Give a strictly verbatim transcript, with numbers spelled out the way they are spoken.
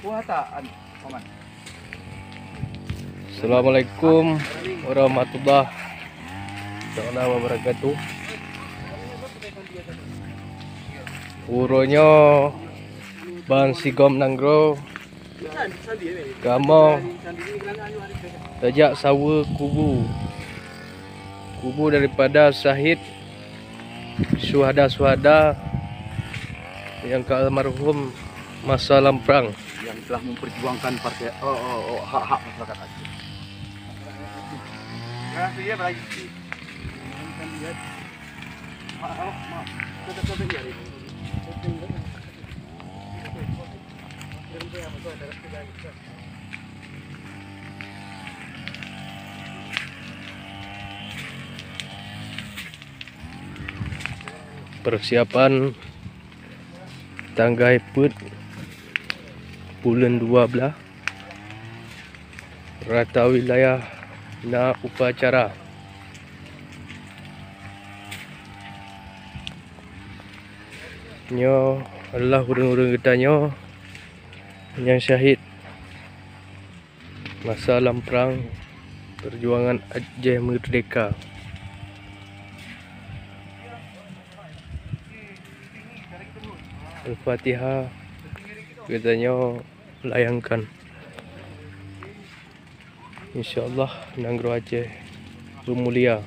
Puasa, an, Paman. Assalamualaikum warahmatullahi taala wabarakatuh. Uroe nyoe ban sigom nanggroe kamoe tajak saweue kubu, kubu daripada syahid syuhada-syuhada nyang ka almarhum masa lam prang. Yang telah memperjuangkan partai, oh, oh, oh, hak-hak masyarakat Aceh. Persiapan tanggai peuet buleuen dua blaih, rata wilayah na upacara. Nyoe adalah ureuëng-ureuëng geutanyoe nyang syahid masa lam prang perjuangan Aceh Merdeka. Al-Fatihah geutanyoe layangkan. Insya Allah nanggroe Aceh beumulia.